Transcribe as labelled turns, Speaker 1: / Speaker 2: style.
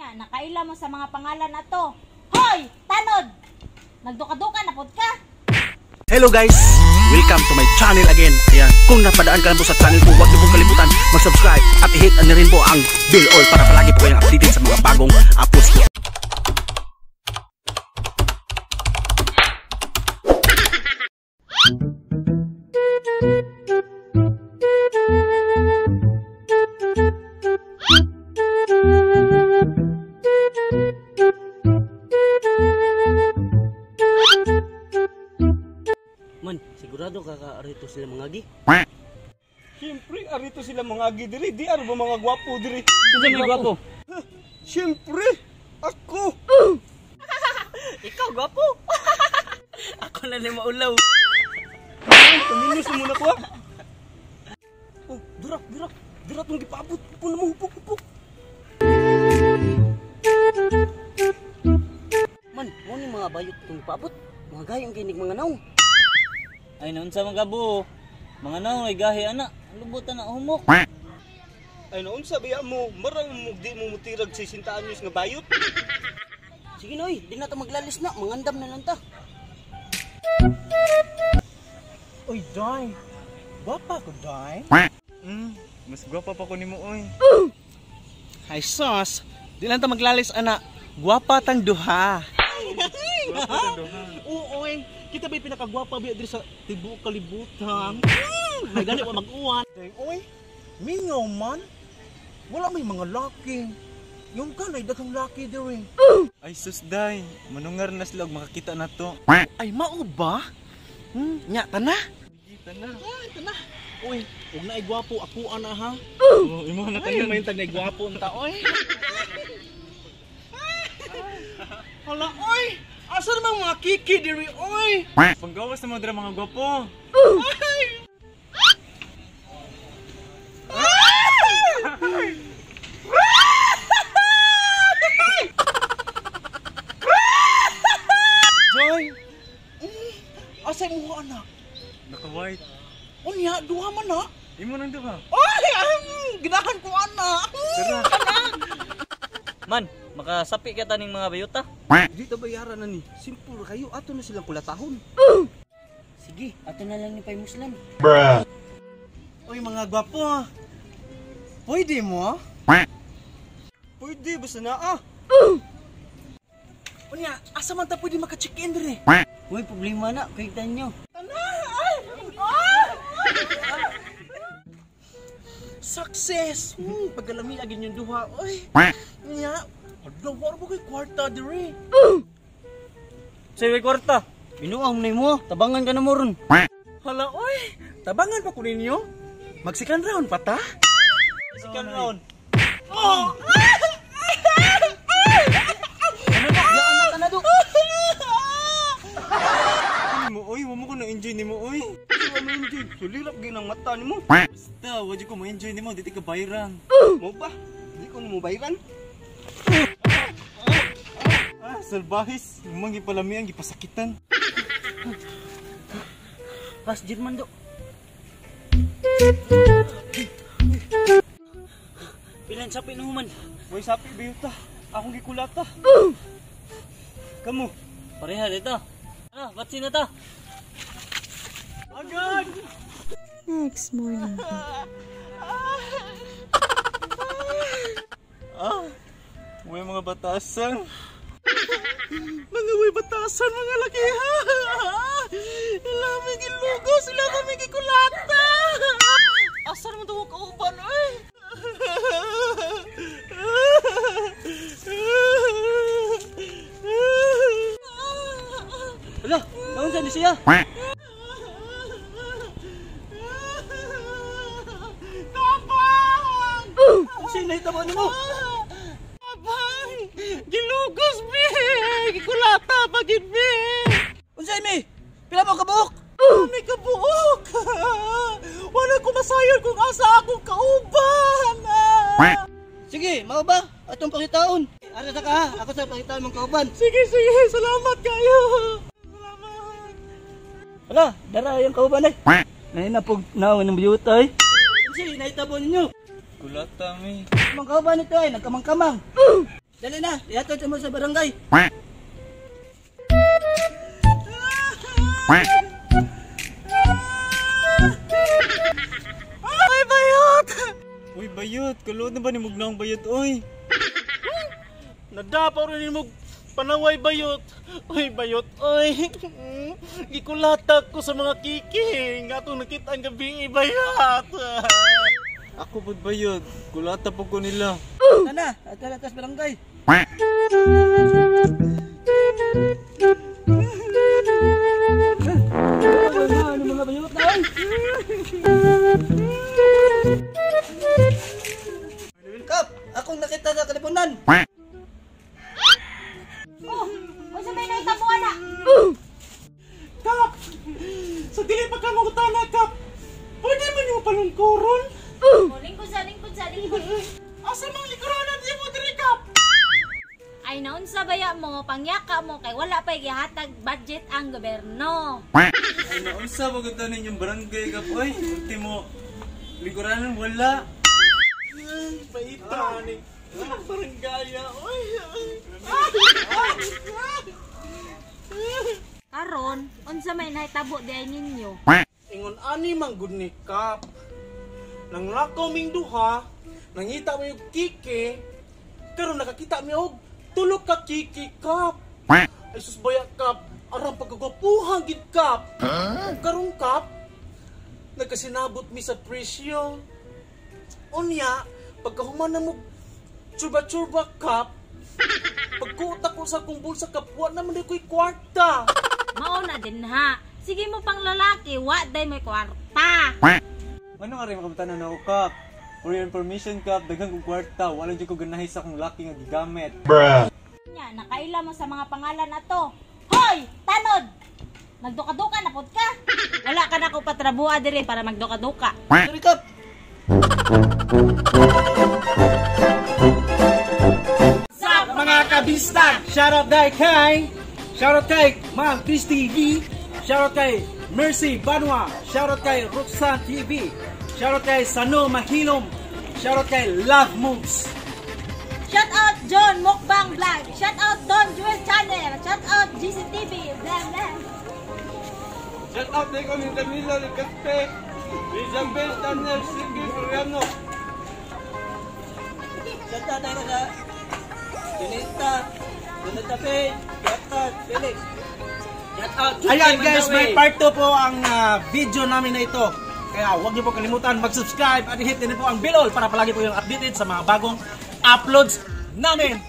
Speaker 1: Nya, nakaila mo sa mga pangalan na to. Hoy, tanod! Nagduka-duka na pod ka.
Speaker 2: Hello guys! Welcome to my channel again. Ayan, kung napadaan ka lang po sa channel ko, huwag niyo pong kalimutan mag-subscribe at i-hit na rin po ang bell all para palagi po kayong updated sa mga bagong uploads ko.
Speaker 3: Man, sigurado ka ka arito sila mga agi?
Speaker 4: Siyempre, arito sila mga agi diri. Di aro ba mga gwapo diri?
Speaker 3: Sino may gwapo?
Speaker 4: Siyempre, ako.
Speaker 3: Ikaw gwapo? Ako na lang maulaw.
Speaker 4: Kaminus muna ko. Oh, durak, durak. Durak tong gipaabot. Upo na mo, upo, upo.
Speaker 3: Man, mo ni mga bayot tong gipaabot. Mga gayong kinig mga naong. Ay, naunsa mga gabo. Mga naong ay gahi ana. Lubutan na humok.
Speaker 4: Ay, naunsa biya mo. Marang mo di mo mutirag 60 anyos nga bayot.
Speaker 3: Sige na, oy. Di na ta maglalis na. Mangandam na lang ta.
Speaker 5: Oy, Day. Gwapa ko, Day.
Speaker 6: Mas gwapa pa ko nimo, oy.
Speaker 5: Ay, sos. Di lang ta maglalis, ana. Gwapa tang duha.
Speaker 6: Gwapa tang duha.
Speaker 5: Oo, oy. Kita ba'y pinakagwapa biya diri sa tibuok kalibutan? May gani wa mag-uwan. Day, oy. Mingaw man. Wala may mga laki. Yung ka na daghang laki diri.
Speaker 6: Ay sus, Day. Manungar na sila og makakita na to.
Speaker 5: Ay, mao ba? Nya, tana.
Speaker 6: Kita na.
Speaker 5: Ay, tana. Uy, ug naay gwapo ako ana ha.
Speaker 6: Oh, imo na
Speaker 5: Ay,
Speaker 6: tanan.
Speaker 5: may tag naay gwapo unta oy. Hala, oy! Asa naman mga kiki diri oy?
Speaker 6: Panggawas na mga dira mga gwapo.
Speaker 5: Joy! Asa mo anak?
Speaker 6: Naka-white.
Speaker 5: Unya, duha man na.
Speaker 6: Imo nang duha.
Speaker 5: Ay, ginahan ko anak.
Speaker 6: Tara.
Speaker 3: Man, makasapi ka taning mga bayota.
Speaker 4: Di ta bayaran na ni. Simple kayo. Ato na silang kulatahon.
Speaker 3: Sige, ato na lang ni Paymuslan.
Speaker 5: Oy, mga gwapo. Pwede mo?
Speaker 4: Pwede, basta na ah.
Speaker 5: Unya, asa man ta pwede maka-check-in diri?
Speaker 3: Uy, problema na. Kaya nyo.
Speaker 5: Success! Pagkalami agin yung duha. Oy, nya, hala, wala ba kay kwarta diri?
Speaker 3: Sige, kwarta. Binuang na mo. Tabangan ka na mo ron.
Speaker 5: Hala, oy, tabangan pa ko ninyo. Mag second round pa ta?
Speaker 3: Second round.
Speaker 5: Oh!
Speaker 3: Ano na? Yaan na ka na do.
Speaker 6: Nimo, oy, wa mo ko na-enjoy nimo, oy.
Speaker 4: Di ba ma-enjoy? Sulilap gyud ang mata nimo.
Speaker 6: Basta, wa jud ko ma-enjoy nimo, di ka bayran.
Speaker 4: Mo ba? Di ko mo bayaran.
Speaker 6: Ah, salbahis. Imong gipalamian gipasakitan.
Speaker 3: Pas, German do. Pilan sapi na human.
Speaker 4: Way sapi bayota. Akong gikulata. Kamo.
Speaker 3: Pareha dito. Ano, batsi na ta.
Speaker 5: Agad!
Speaker 7: Next morning.
Speaker 6: Ah, way mga batasan.
Speaker 5: Mga way batasan, mga laki ha! Ila may gilugo, sila kami gikulata! Asa naman ito kauban, ay?
Speaker 3: Hala, naon sa ni siya?
Speaker 5: Tabang!
Speaker 3: Sino nahitabo nimo?
Speaker 5: Tabang! Gilugos, be! Gikulata, pagid, be!
Speaker 3: Unsay mi? Pila mo kabuok?
Speaker 5: May kabuok! Wala ko masayon kung asa akong kauban!
Speaker 3: Sige, mao ba? Atong pangitaon. Ara sa ka ha, ako sa pangitaon mong kauban.
Speaker 5: Sige, sige, salamat kayo! Salamat!
Speaker 3: Hala, dara yung kauban ay. Nahinapog naon ng biyuta ay. Unsay nahitabo ninyo?
Speaker 6: Kulata mi.
Speaker 3: Mga kauban ito ay nagkamang-kamang. Dali na, ihatod mo sa barangay.
Speaker 5: Ay, bayot!
Speaker 6: Uy, bayot, kaluod na ba ni Mugnaong bayot oy?
Speaker 5: Nadapaw rin mo panaway bayot. Uy, bayot, oy. Gikulata ko sa mga kiki. Nga itong nakita ang gabi, bayot.
Speaker 6: Ako pud bayot, kulata po ko nila.
Speaker 3: Tana, ato na sa barangay. Ano mga bayot na oy? Kap, akong nakita sa kalipunan.
Speaker 1: Oh, unsa may nahitabo ana?
Speaker 5: Kap! Sa dili pa ka mangutana, Kap! Pwede man yung palungkuron?
Speaker 1: Oh, lingkod sa lingkod sa lingkod.
Speaker 5: Asa mang lingkuranan di mo diri, Kap?
Speaker 1: Ay naunsa baya mo, pangyaka mo kay wala pa gihatag budget ang gobyerno.
Speaker 6: Ay, naunsa ba gud ninyong barangay kap oy? Ultimo lingkuranan wala.
Speaker 5: Ay, baita ni. Ang baranggaya, oy.
Speaker 1: Karon, unsa may nahitabo di ay ninyo?
Speaker 5: Ingon ani man gud ni Kap. Nanglakaw ming duha, nangita mi og kiki, karon nakakita mi og tulo ka kiki, Kap. Ay sus baya, Kap, arang pagkagwapuhan gid, Kap. Ug karon, Kap, nagkasinabot mi sa presyo. Unya, pagkahuman na mo churba-churba, Kap, pagkuot ako sa akong bulsa, Kap, wa naman di ko'y kwarta.
Speaker 1: Mao na din ha. Sige mo pang lalaki, wa day may kwarta.
Speaker 6: Ano nga rin makabatanan ako kap? For your information kap, daghan kong kwarta, wala jud ko ganahi sa akong laki nga gigamit.
Speaker 1: Nya, nakaila mo sa mga pangalan ato. Hoy, tanod! Nagduka-duka na pud ka. Wala ka na ko patrabuha diri para magduka-duka.
Speaker 3: Sorry, Kap.
Speaker 5: Mga kabista, shoutout dai kay, shoutout kay Ma'am Christy V, shoutout kay Mercy Banwa, shoutout kay Roxanne TV, shoutout kay Sano Mahilom, shoutout kay Love Moves.
Speaker 1: Shout out John Mukbang Vlog. Shout out Don Jewel Channel. Shout out GCTV. Blah blah.
Speaker 6: Shout out ko ni Camila Licaspe, Isabel Tanner, Silvio Floriano.
Speaker 3: Shout out tayo sa Junita, Junita Faye, Jackson, Felix. Shout out.
Speaker 5: Ayan guys, may part 2 po ang video namin na ito. Kaya huwag niyo po kalimutan mag-subscribe at i-hit din po ang bell all para palagi po yung updated sa mga bagong uploads namin.